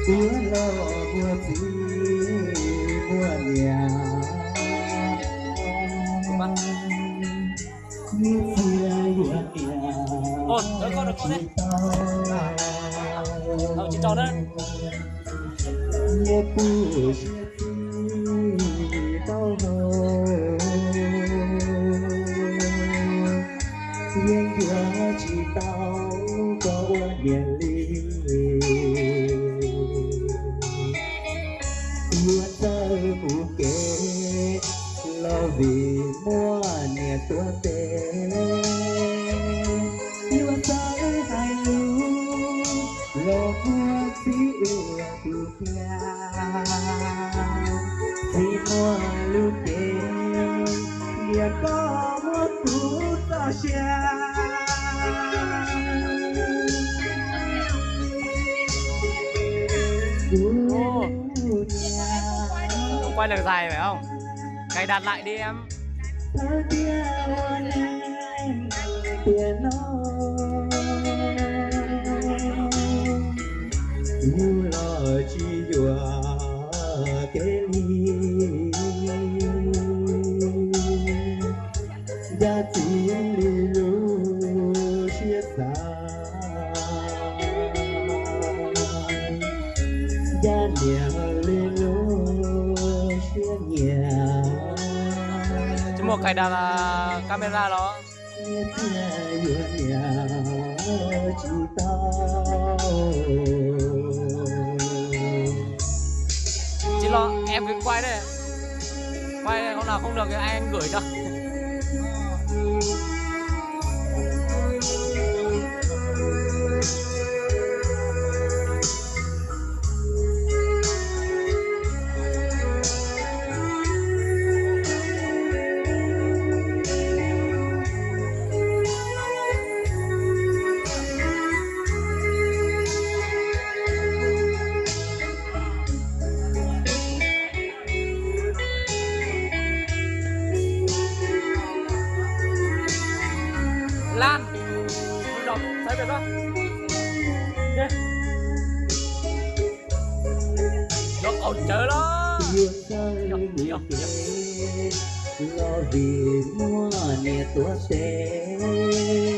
Ua los muaj txiv muaj niam, ib txhia yuav niam tsis tau. Nyiaj kuj siab txij tau hau, yeej yuav tsis tau koj ua niam li. Yuav txawj mus kev laus vim muaj niam tuav tes, yuav txawj hais lus los muaj txiv ua tus qia. Txiv muaj lub cev, niam koj muab kuv txoj sia. Kuv niam, quay lần dài phải không? Cài đặt lại đi em. Thawj tiam ua neej tiam no, yus los tsis yuam kev li. Ncaj txiv li lub siab xav, ncaj niam li lub siab nyiam. Tsis muaj cài đặt camera los? Nyiaj thiaj yuav niam tsis tau. Tsis los em cứ quay đây. Quay hôm nào không được thì anh gửi cho. Lan, đọc thấy được không? Ok. Nyob qaum tawv los. Los vim muaj niam tuav tes.